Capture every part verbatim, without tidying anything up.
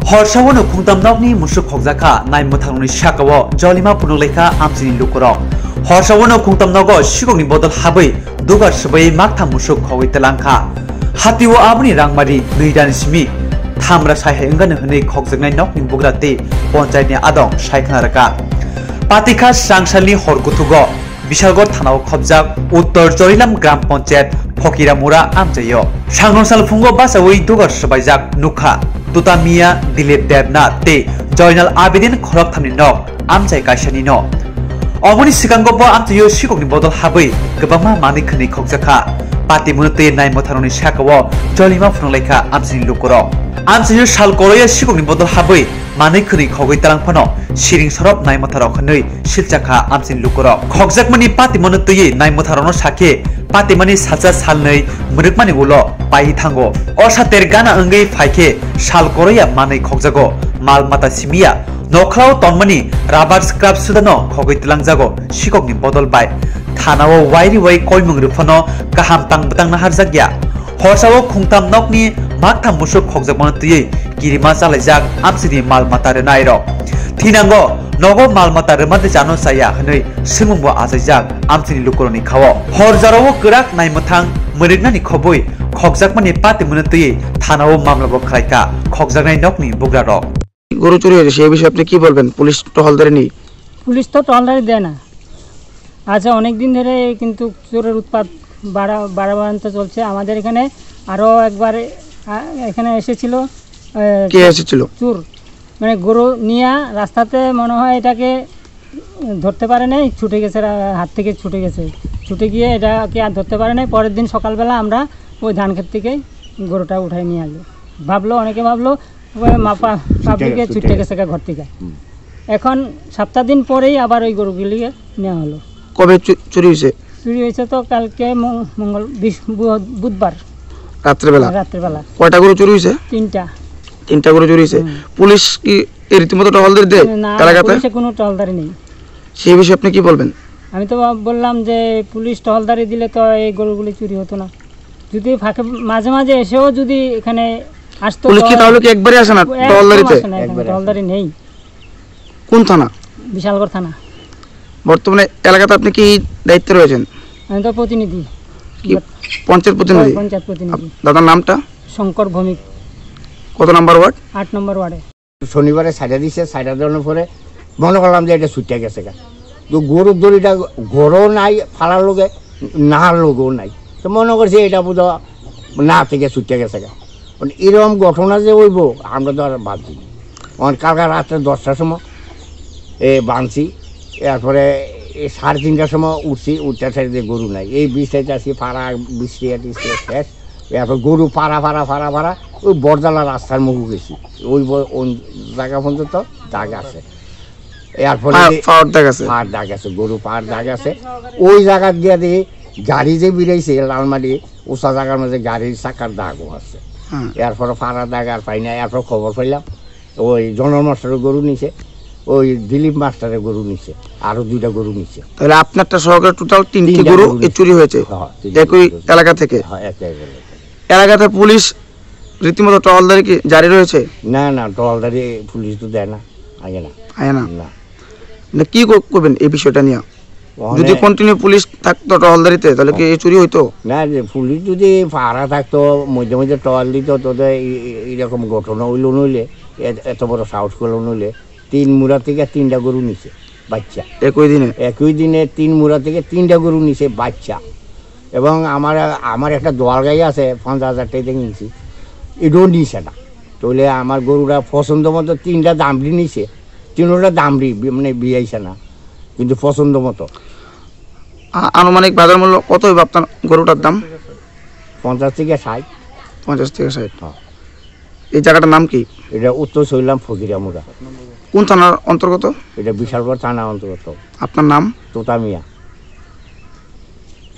Horsao no khungtam nokni musuk khokjakha, nai mwthangrokni sakao jolima phunuklikha amchaini lukurok. Horsao no khungtam nogo sikokni bodol habwi dugar swbai maktham musuk khogwi twlangkha. Hatio aboni rangmari nwi rani simi thamra sai hai wngano hwnwi khokjaknai nokni bugra tei ponchayatni adong sai khna rwkha. Patikha srangsalni hor kuthugo Bishalgarh thanao khobjak Uttor Jorilam Gram Panchayat Phokiramura amchaio. Sangrong salphungo bachaui dugar swbaijak nukha Tutamiya Dilip Debnath tei Joinal Abidin khoroktham ni nok amchai kaisa ni no. Oboni swkango bo amchaio sikok ni bodol habwi kwbangma manwi khwnwi khokjakha. Pati mwnwi twi nai mwtharokni sakao jolima phunuklikha amchaini lukurok. Amchaio sal koroya sikok ni bodol habwi manwi khwnwi khogwi twlang phano siring sorop nai mwtharok hwnwi silchakha amchaini lukurok. Khokjakmani patimano twiwi nai mwtharokno sakhe patimani salsa salnwi mwrwkmani ulo paiwi thango. O sater gana wngwi phaikhe sal koroya manwi khokjago, mal mata simiya, nokhlao tonmani rubber scrap sudano khogwi twlangjago sikokni bodol bai. Thanao wairiwai koimung rwphano kaham tang bwtang naharjakya. Horsao khungtam nokni maktham musuk khokjakmano twiwi kirima chalaijak amchini mal mata rwnairok. Thinango nogo mal mata rwmani chano chaya hwnwi swngmungbo achaijak amchini lukurokni khao. Hor jorao kwrak naimwthang mwrwknani khobwi khokjakmani patimano twiwi thanao mamlabo khlaikha khokjaknai nokni bugrarok. গরু চুরি হয়েছে, সেই বিষয়ে আপনি কি বলবেন? পুলিশ টহলদারি নেই। পুলিশ তো টহলদারি দেয় না। আচ্ছা, অনেক দিন ধরে কিন্তু চোরের উৎপাত বাড়া-, বাড়াবাড়ন্ত চলছে। আমাদের এখানে আরও একবার, আ, এখানে এসেছিল, এ, কে এসেছিল? চোর, মানে, গরু নিয়ে রাস্তাতে মনে হয় এটাকে ধরতে পারে নাই, ছুটে গেছে, রা-, হাত থেকে ছুটে গেছে। ছুটে গিয়ে এটাকে আর ধরতে পারে নাই। পরের দিন সকালবেলা আমরা ওই ধান ক্ষেত থেকে গরুটা উঠায় নিয়ে আসলো। ভাবলো, অনেকে ভাবলো ওই মা-, পা-, ছুটে পাবলিকে গেছে, ছুটে ছুটে গেছে। গেছে গা ঘর থেকে। হুম। এখন সপ্তাহ দিন পরেই আবার ওই গরুগুলিকে নেওয়া হলো। কবে চু-, চুরি হয়েছে? চুরি হয়েছে তো কালকে মং-, মঙ্গল, বিশ-, বু-, বুধবার। রাত্রেবেলা? রাত্রেবেলা। কয়টা গরু চুরি হয়েছে? তিনটা। তিনটা গরু চুরি হয়েছে। হুম। পুলিশ কি এই রীতিমতো টহলদারি দেয় না, এলাকাতে? পুলিশে কোনো টহলদারি নেই। সেই বিষয়ে আপনি কি বলবেন? আমি তো বললাম যে পুলিশ টহলদারি দিলে তো এই গরুগুলি চুরি হতো না। যদি ফাঁকে মাঝে মাঝে এসেও যদি এখানে আসতো, পুলিশ কি তো তাহলে কি একবারে আসে না ও একদম টহলদারিতে? আসে না এখানে, একবারে আসে না। টহলদারি নেই। কোন থানা? বিশালগড় থানা। বর্তমানে এলাকাতে আপনি কি দায়িত্বে রয়েছেন? আমি তো প্রতিনিধি। কি পঞ্চায়েত প্রতিনিধি? পঞ্চায়েত প্রতিনিধি। আপ-, দাদার নামটা? শঙ্কর ভৌমিক। কত নাম্বার ওয়ার্ড? আট নম্বর ওয়ার্ডে। শনিবারে ছাইড়া দিছে, ছাইড়া দেওয়ানোর পরে মনে করলাম যে এটা ছুটে গেছে গা। তো গরুর দড়িটা ঘরও নাই, ফালার লগে, নাহার লগেও নাই। তো মনে করছি এটা বোধহয় না থেকে ছুটে গেছে গা। মানে এরকম ঘটনা যে হইব, আমরা তো আর ভাবছি না। অন কালকে রাত্রে দশটার সময় এ বাঁধছি, এরপরে এই সাড়ে তিনটার সময় উঠছি, উঠতে সাইডে গরু নাই। এই বিছাইতে আসি, ফাড়া, বিছিয়ে টিছিয়ে শেষ। এরপর গরু ফাড়া, ফাড়া, ফাড়া, ফাড়া, ওই বরজালা রাস্তার মুখে গেছি। ওই ব-, ওই জায়গা পর্যন্ত দাগ আছে। এরপরে পা-, যে পাওয়ার দাগ আছে? পাওয়ার দাগ আছে, গরু পাওয়ার দাগ আছে। ওই জায়গা দিয়ে দিয়ে গাড়ি যে বেরিয়েছে লালমাটি, উষা জায়গার মধ্যে গাড়ির চাকার দাগও আছে। হুম। এরপরে ফাড়ার দাগ আর পাই না, এরপর খবর পাইলাম ওই জনরল মাস্টারের গরু নিছে, ওই দিলীপ মাস্টারের গরু নিছে, আরো দুইটা গরু নিছে। তাহলে আপনারটা সহকারে টোটাল তিনটি তিনটা গরু গরু এ নিছে। চুরি হয়েছে হ্যাঁ, তিনটা একই গরু নিছে। এলাকা থেকে? হ্যাঁ, একই এলাকা থেকে। এলাকাতে পুলিশ রীতিমতো টহলদারি কি জারি রয়েছে? না, না, টহলদারি পুলিশ তো দেয় না, আগে না। আয় না? না। না, কি কর-, করবেন এই বিষয়টা নিয়ে? ওখানে যদি কন্টিনিউ পুলিশ থাকতো টহলদারিতে, তাহলে কি এই চুরি হইতো? না, যে পুলিশ যদি পাহারা থাকতো, মধ্যে মধ্যে টহল দিত, তোদের এই, এই, এইরকম ঘটনা হইল নইলে এ-, এত বড় সাহস করলো নইলে তিন মুড়া থেকে তিনটা গরু নিছে বাচ্চা। একই দিনে? একই দিনে তিন মুড়া থেকে তিনটা গরু নিছে বাচ্চা। এবং আমার, আমার একটা দোয়াল গাই আছে, পঞ্চাশ হাজার টাকা দিয়ে কিনছি, এটাও নিছে না। তাহলে আমার গরুটা পছন্দ মতো তিনটা দামড়ি নিছে, তিনটা দামড়ি বি-, মানে বিয়াইছে না, কিন্তু পছন্দ মতো। আ-, আনুমানিক বাজার মূল্য কত হইব আপনার গরুটার দাম? পঞ্চাশ থেকে ষাট। পঞ্চাশ থেকে ষাট। হ্যাঁ। এই জায়গাটার নাম কি? এটা উত্তর সইলাম ফকিরামুড়া। কোন থানার অন্তর্গত? এটা বিশালগড় থানা অন্তর্গত। আপনার নাম? তোতা মিয়া,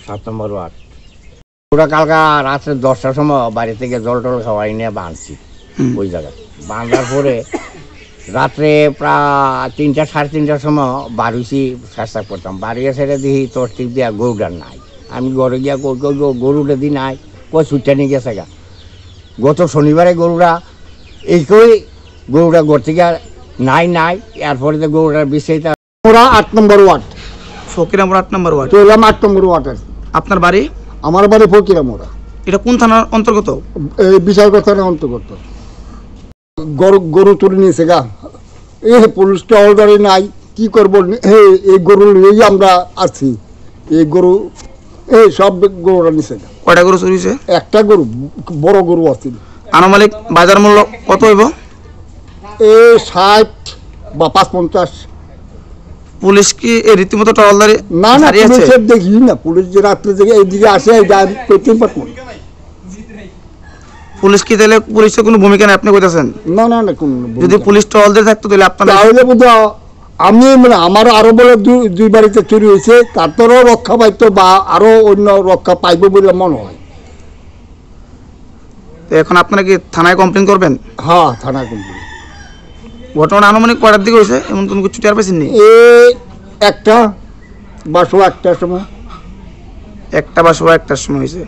সাত নম্বর ওয়ার্ড। ওরা কালকা রাত্রে দশটার সময় বাড়ি থেকে জল টল খাওয়াই নিয়ে বাঁধছি হুম। ওই জায়গায়। বাঁধার পরে রাত্রে প্রায় তিনটা, সাড়ে তিনটার সময় বার হইছি, চেষ্টা করতাম। বাড়ি এসে দেখি তোর টিপ দিয়া গরুটা নাই। আমি ঘরে গিয়া কই, কই, কই, গরুটা দি নাই, কই ছুটটা নিয়ে গেছে গা। গত শনিবারে গরুটা একই গরুটা ঘর থেকে নাই নাই, এরপরে তো গরুটার বিষয়টা। আমরা আট নম্বর ওয়ার্ড। ফকিরামোড়া আট নম্বর ওয়ার্ড। চললাম আট নম্বর ওয়ার্ডের। আপনার বাড়ি? আমার বাড়ি ফকিরামোড়া। এটা কোন থানার অন্তর্গত? এই বিশালগড় থানার অন্তর্গত। গরু, গরু চুরি নিয়েছে গা। এ পুলিশ তো already নাই, কি করবো? এ, এই গরু নিয়েই আমরা আছি। এই গরু, এই সব গরুরা নিছে গা। কয়টা গরু চুরি হয়েছে? একটা গরু, বড় গরু আছিল। আনুমানিক বাজার মূল্য কত হইব? এ ষাট বা পাঁচপঞ্চাশ। পুলিশ কি এই রীতিমতো টহলদারি না, না, জারি আছে? পুলিশের দেখি না, পুলিশ যে রাত্রে থেকে এইদিকে আসে, এই যা করতেই পারবো না। পুলিশ কি তাহলে, পুলিশের কোনো ভূমিকা নেই আপনি কইতাছেন? না, না, না, কোনো ভূমিকা যদি নেই। পুলিশ টহলদারি থাকতো তাহলে আপনারা তাহলে বোধ হয় আমি, মানে, আমার আরো বলে দুই, দুই বাড়িতে চুরি হয়েছে, তাদেরও রক্ষা পাইতো বা আরো অন্য রক্ষা পাইবো বলে মনে হয়। তো এখন আপনারা কি থানায় কমপ্লেন করবেন? হ্যাঁ, থানায় কমপ্লেন। ঘটনা আনুমানিক কয়টার দিকে হয়েছে, এমন কোনো কিছু টের পাইছেন নি? এ একটা বা সোয়া একটার সময়। একটা বা সোয়া একটার সময় হয়েছে।